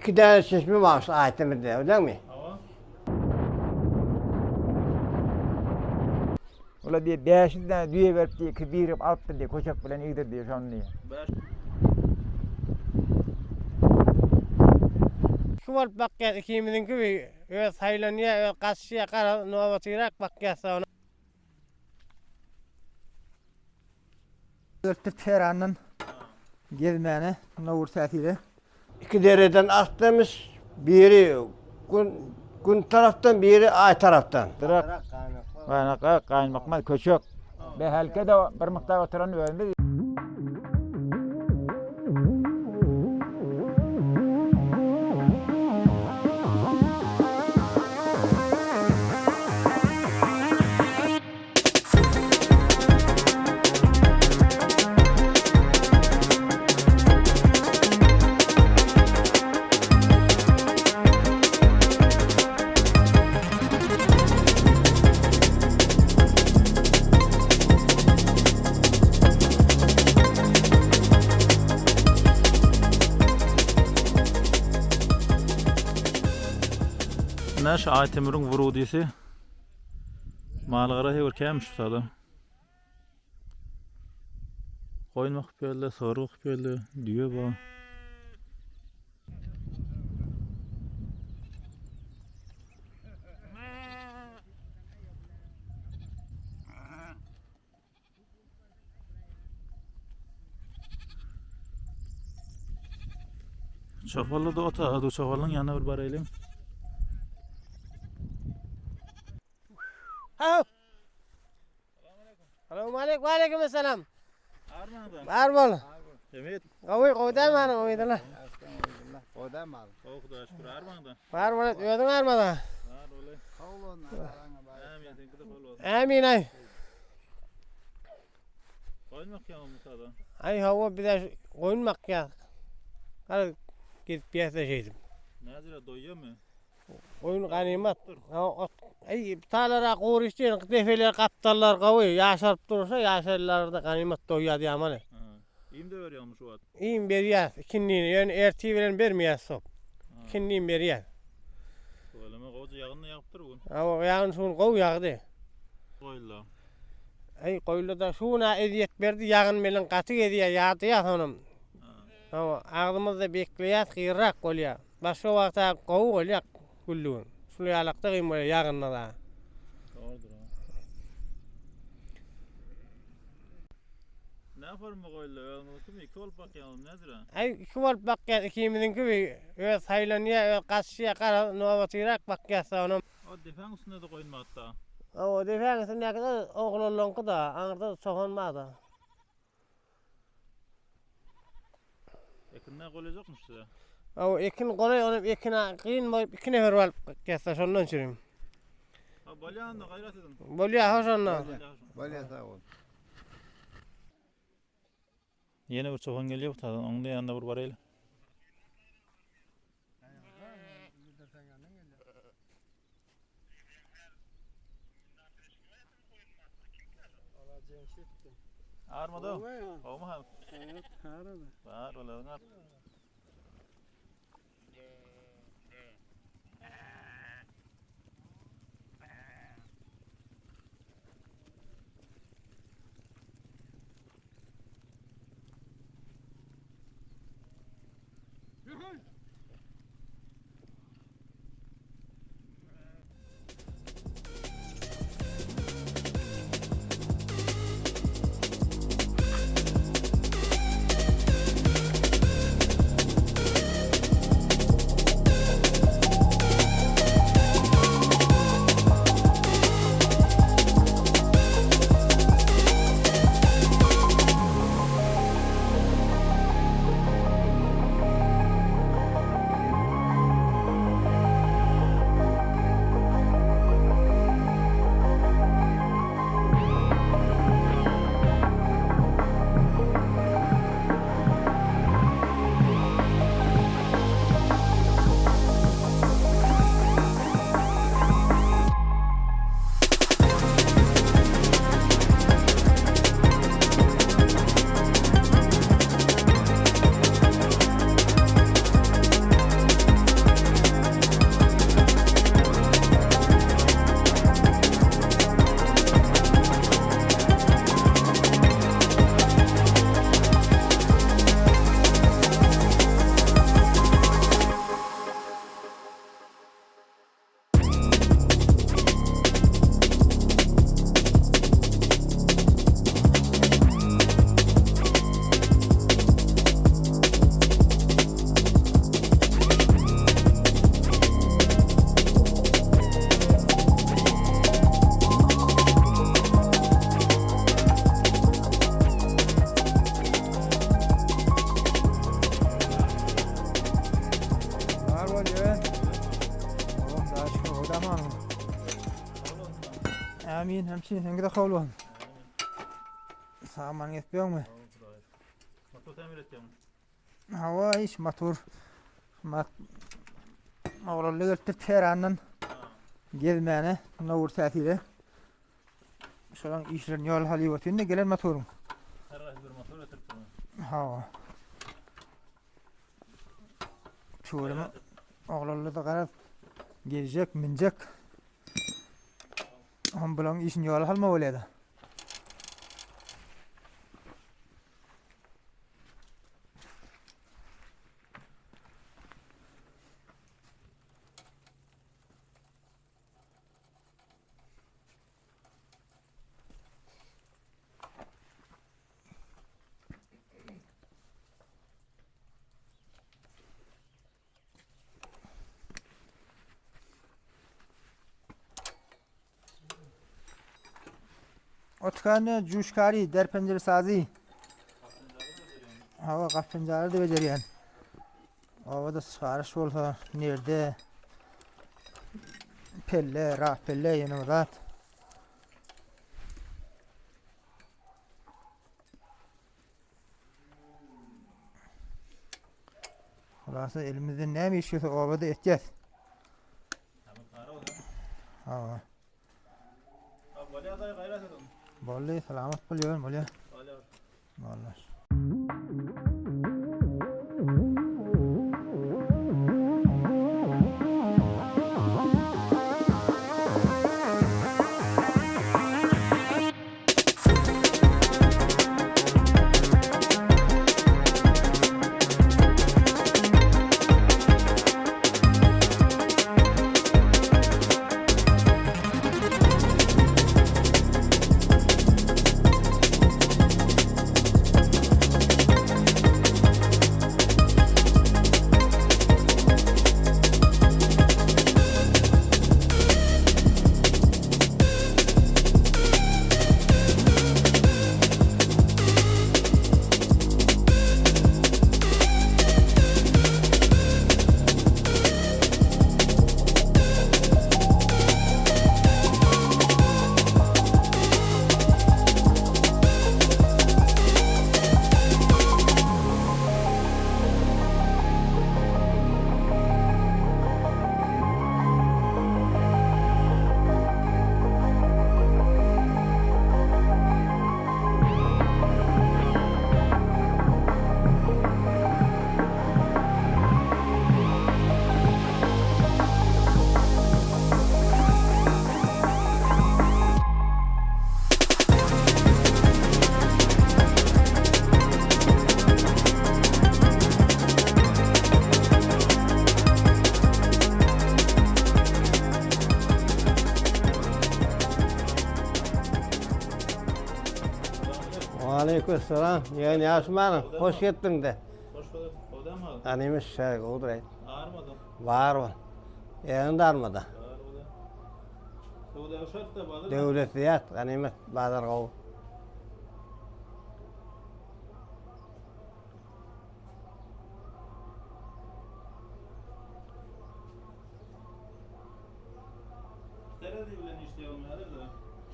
Iki däne çeşme bar şu Aýtemirde, bilýäňmi? Hawa. Ola diýip 500 däne düýe berip diýip, iki birip alypdyr diýip, köçek bilen igdir diýip şony diýip. Şu bolup bakýas ikimiziňki bir öz saýlanýar, öz gaçýar, gara nobatyrak bakýas da ony. Gelipdir Teherandan gezmäne, Nowruz tätile. Iki dereden asdymış, biri gün gün tarapdan, biri ay tarapdan. Dyrak, gaýnaka, gaýnmakmaz, köçek. Behelke-de bir mukdar oturan özümiz. Ine şu Aýtemiriň wrudysy. Mal-gara höwür kämiş şu sada. Goýun bakyp geldi, sygyr bakyp geldi, düýe bar. Çopanly da ota, hadi çopanlyň ýanyna bir baraýlyň. Ha. Salam aleyküm, aleyküm selam. Bar bol. Evet. Gowy, gowy däl many, gowy Gowy Hudaýa şükür armaňda. Bar bol, özüň armada. Bar bolay. Amin, seňki de bol bolsun. Amin ay. Goýun bakýaňmy Musada? Ay hawa bize goýun bakýar. Gara gidip ýese şeýdip. Näzire doýýamy? Goýun ganymat. Ha ot. Ay talara gury işleýän defeler gapdallar gowy ýaşaryp dursa ýaşarlarda ganymat doýýar diýýär Ha. Iým de berýäňmi şu wagt? Iým berýär ikindini ýöne ertir bilen bermeýär sop. Ikindini berýär. Tüweleme gowja ýagyn da ýagypdyr bu gün. Hawa ýagyn şu gün gowy ýagdy. Goýulda. Eý goýulda şu gün-ä ezýet berdi ýagyn bilen gaty gezýär ýadaýas onam. Hawa agzymyzda bekleýäs gyrrak bolýar. Başga wagta gowy bolýar güllügin. Şul ýalakda gyn bolýar ýagynda-da. Dogrudyr. Näme forma goýuldy? Özüňiziňkimi? Iki bolup bakýaňyzmy näzire? Aý, iki bolup bakýas, ikimiziňki bir öz saýlanýar, öz gaçýar, gara nobatyrak bakýas-da onam. O depäň üstünde-de goýun bar-da. Hawa, depäň üstündäki-de oglanlaryňky-da, aňyrda-da çopan bar-da. Ekin nä golaýjakmyş size? Hawa, ekin golaý, onam ekin-ä kyn bolup, iki nefer bolup bakýas-da, şondan çürim. Ha, bolýa onda, gaýrat ediň. Bolýa, hoş onda. Bolýa, sag bol. Ýene bir çopan gelýär bu taýdan, onuň da ýanyna bir baraýly. Armada. Gowmy hal? Bar, olaryň ar. Amin. Hemşin seňki de kabul bolsun. Saman geçýäňmi? Motor tämir etýäňmi? Hawa iş motor. Mat Oglanly gelipdir Teherandan. Gezmäne, Nowur täsire. Şolaň işlerini ýol halyp otyryn gelen motoryň. Her haýsy bir motor getiripdirmi? Hawa. Tüweleme oglanly da garaz geljek, minjek. Hem bulaň işini ýola salma bolýar-da. Otkany cuşkary, der pencere sazy. Hawa gap penjere de bejerýän. Obada sifariş bolsa nirde pelle, raf pelle ýene bir zat. Hulasa elimizden näme iş gelse obada etýäs. Hawa. Boldy, salamat bol ýörün bolýar. Boldy. Waleýkim salam. Ýegen ýaşmaň. Hoş geldiňde. Hoş bulduk. Gowdamy hal? Anymy şäý gowdyr. Armada. Bar bol. Ýegen darmada. Bar bol. Söwda şartda bazar. Döwlet ýat, ganymat bazar gowy. Terezi bilen işleýärmi häzir-de?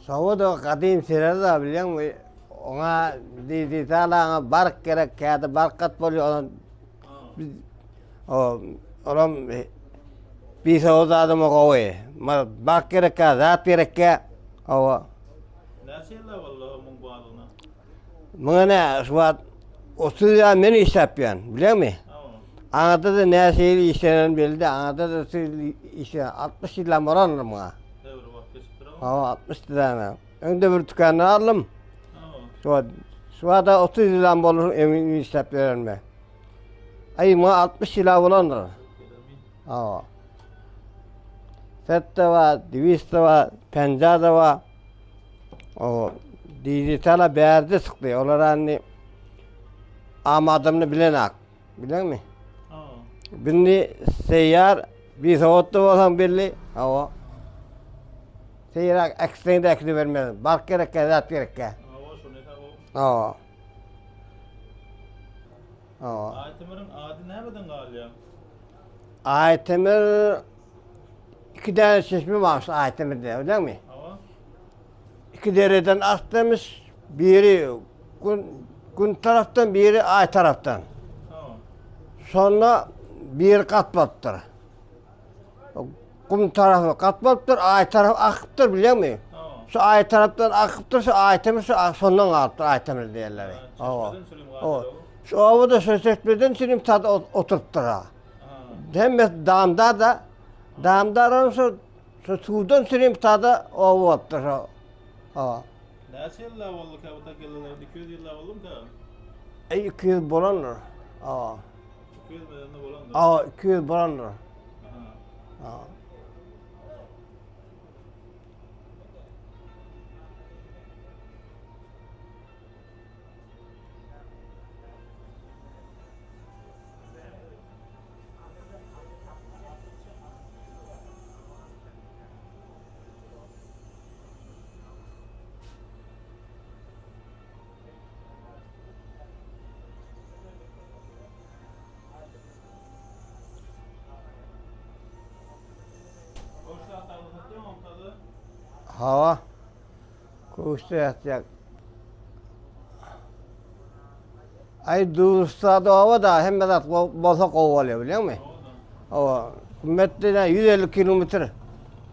Şowa-da gadym terezi-da bilýäňmi, oňa diýdiýsalaňa bark gerek, käte bark gat bolýar, olam biz olam bisowat adama gowy. Bark gerekkä, zat gerekkä, hawa. Näçe ýyllap boldy muň barlygyna? Muňa nä, şu wagt 30 ýyl men işläp ýörün, bilýäňmi? Aňyrda-da näçe ýyl işlenen belli, aňyrda-da 30 ýyl işlenen, 60 ýyldan bolandyr muňa. Döwri wagt geçipdir ama. Hawa, 60 ýyldan. Öňde bir tükanda aldym. Şu wagt, şu wagt 30 ýyldan bolur emin işläp ýörenime. Aý, muňa 60 ýyla bolandyr. Hawa. Set-de bar, diwis-de bar, penja-da bar. O digitala bärde çykdy. Olar indi amadymny bilenak. Bileňmi? Bindi seýýar bir sowatda bolsaň belli. Hawa. Seýýar ekseň de ekdi bermez. Bark gerekkä, zat gerekkä. Hawa, şony hawa. Hawa. Hawa. Aýtemiriň ady nämeden galýar? Aýtemir iki däne çeşme bar şu Aýtemirde, bileňmi? Hawa. İki dereden akdymış. Biri gün, gün taraftan, biri ay taraftan. Sonra bir katmattır. Kum tarafı katmattır, ay tarafı akıptır biliyor musun? Şu ay taraftan akıptır, şu ay temir, şu sondan alıptır ay temir diyorlar. Ova. Ova. Şu ovada şu çeşmeden sürüm tadı oturttur ha. Hem damda da damda şu şu sudan sürüm tadı ova oturttur. Ova. Näçe ýylla boldy ka bu takelleler? 200 ýylla boldumy ka? E 200 bolandyr. Ova. 200 medende bolandyr. Ova 200 bolandyr. Aha. Ova. Hawa. Köwüşde ýatýak. Aý duşsa-da oba da hemme zat bolsa gowy bolýar bilýäňmi? Hawa. Hümmetde 150 kilometr.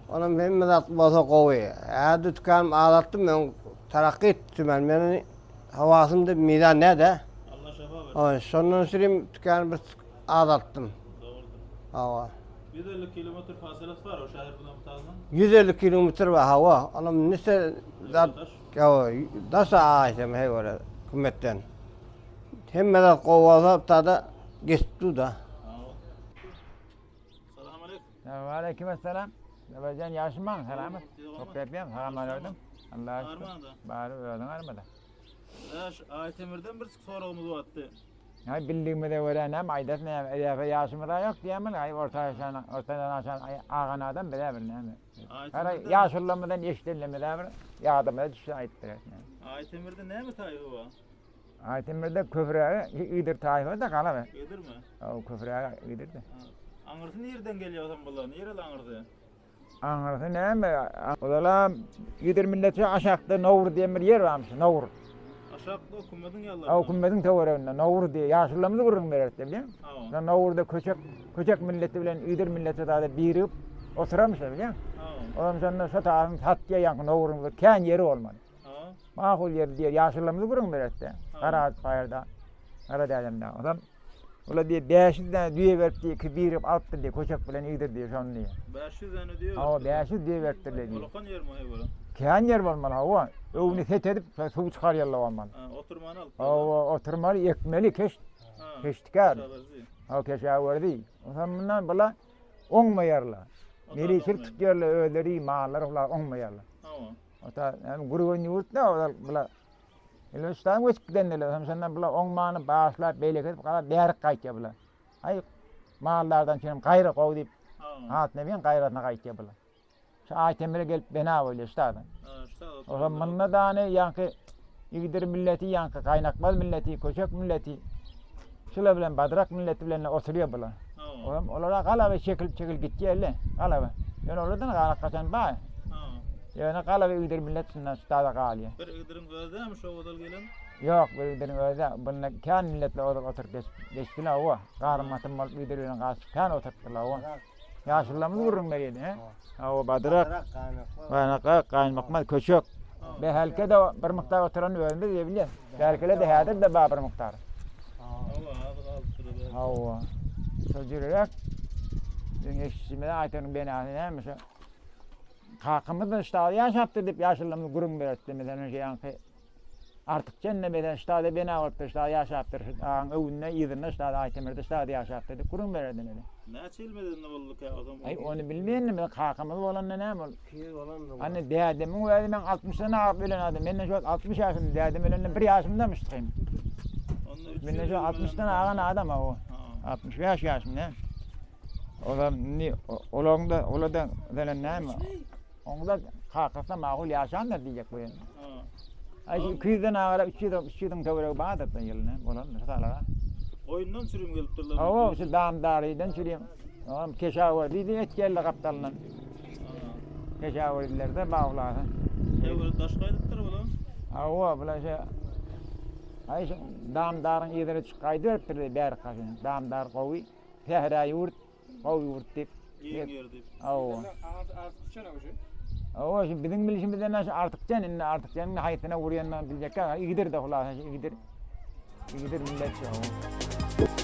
Onam hemme zat bolsa gowy. Hä dükanym azaltdym men tarakky etdim men. Meni hawasymda mizan näde? Allah şefa bersin. Hawa, şondan sürüm dükany bir azaltdym. Dogrudyr. Hawa. 150 kilometr fasilesi bar o şäher bilen bu tazyň. 150 kilometr bar hawa. Onam nese zat hawa, daş aýsam hey görä hümmetden. Hemme zat gowy bolsa tada geçip dur da. Salam aleyküm. Aleyküm esselam. Babajan ýaşymaň selamat. Çok gepýän salam aleyküm. Allah'a şükür. Armada. Bary özüň armada. Ýaş Aýtemirden bir soragymyz bardy. Ay bildigimize görä näme aýdasy näme edepe ýaşymyza ýok diýemel aý orta ýaşan ortadan aşan agan adam bize bir näme. Ara ýaşulymyzdan eşidenimize bir ýadymyza düşse aýdyp bereris näme. Aýtemirde näme taýfa bar? Aýtemirde köprägi Igdir taýfa da gala be. Igdirmi? Haw köprägi Igdirde. Aňyrsy nirden gelýär otam bular? Nireli aňyrsy? Aňyrsy näme? Ozalam Igdir milleti aşakda Nowur diýen bir ýer barmyş, Nowur. Aşakda kümmediň ýanlarynda. Haw kümmediň töwereginde Nowur diýe ýaşulularymyz gürrüň bererdi bilýäňmi? Hawa. Şo Nowurda köçek köçek milleti bilen Igdir milleti zada birigip oturamyşlar bilýäňmi? Hawa. Olam şonda şo taýyň satýa ýaňky Nowuryň bir kän ýeri bolmaly. Hawa. Makul ýer diýer ýaşulularymyz gürrüň bererdi. Gara baýyrda Gara dädemde. Olam Ola diýe 500 däne düýe berip diýe ki birip alypdyr diýe köçek bilen igdir diýe şony diýe. 500 däne düýe Hawa 500 düýe beripdir diýe. Ulakan ýer mi böyle? Kän ýer bolmaly hawa. Öwüni set edip suw çykarýarlar bolmaly. Ha, oturmany alypdyr. Hawa oturmaly ekmeli keş. Ha. Keştikär. Keşawerzi. Hawa keşawerzi. Ondan mundan bula oňmaýarlar. Meliçilik tutýarlar özleri mallary bular oňmaýarlar. Hawa. Ota hem gürgen ýurt da olar bula Elbistan göçüp gidendirler. Hem şondan bular oňmany başlap beýleki edip galar bärik gaýtýar bular. Aý mallardan çenem gaýra gowy diýip hatyna bilen gaýrasyna gaýtýar bular. Şu Aýtemire gelip bena bolýar ştadan. Olam munda dany ýaňky Igdir milleti ýaňky Gaýnakmaz milleti, Köçek milleti şular bilen Badrak milleti bilen oturýar bular. Olam olara galaba çekilip çekilip gitýärler. Galaba. Ýöne olardan galak gaçan bar. Ýöne galaba Igdir millet şundan ştada galýar. Bir Igdiriň özi dämi şo ozal gelen? Ýok, bir Igdiriň özi däl. Bunda kän milletler ozal oturyp geçip geçdiler hawa. Garym gatym bolup Igdir bilen gaçyp kän oturypdyrlar hawa. Ýaşulularymyz gürrüň berýärdi, hä? Hawa, Badrak, Gaýnakak, Gaýnmakmaz, Köçek. Bähelke-de bir mukdar oturan özümiz diýe bilýäs. Bähelkele-de häzir-de bar bir mukdar. Hawa, az galypdyr. Hawa. Şol jüreräk. Biziň eşitişimize Aýteniň benasy näme şo? Kakamyz da ştada ýaşapdyr diýip ýaşulularymyz gürrüň bererdi. Meselem, şu ýaňky Artyk jenne meselem ştada bina bolupdyr, ştada ýaşapdyr, şu dagyň öwünde, yzynda ştada Aýtemirde ştada ýaşapdyr diýip gürrüň bererdi meni. Näçe ýyl medende bolduka o zaman? Aý ony bilmeýän men kakamyz bolanda näme ol? 200 bolandyr. Ana dädemiň özi meň 60-dan agyp ölen adam. Menden şu wagt 60 ýaşymda, dädem ölende 1 ýaşymdamyşdygym. Onda 300 Menden şu 60-dan agan adam o. 65 ýaşymda. Olam indi olaryň da ola-da gelen näme? Oňda kakasy makul ýaşandyr diýjek bu ýerde. Aý şu 200-den agara 300 300-iň töweregi bardyr da ýylyna bolandyr salaga. Goýundan çürim gelipdirler. Hawa, şu damdarydan çürim. Oňam keşawar diýdi et geldi gapdalyndan. Keşawar diýdiler-de baglasyn. Käbir daş gaýdypdyr bular. Hawa, bular şe Aý şu damdaryň yzyna düşüp gaýdyberipdir bärik gaşyn. Damdar gowy, sähra ýurt, gowy ýurt diýip. Giň ýer diýip. Hawa. Hawa, şu biziň bilşimizden şu Artykjan indi Artykjanyň haýsyna urýanyny biljekkä, Igdir-de hulasa şu Igdir. Igdir millet şu.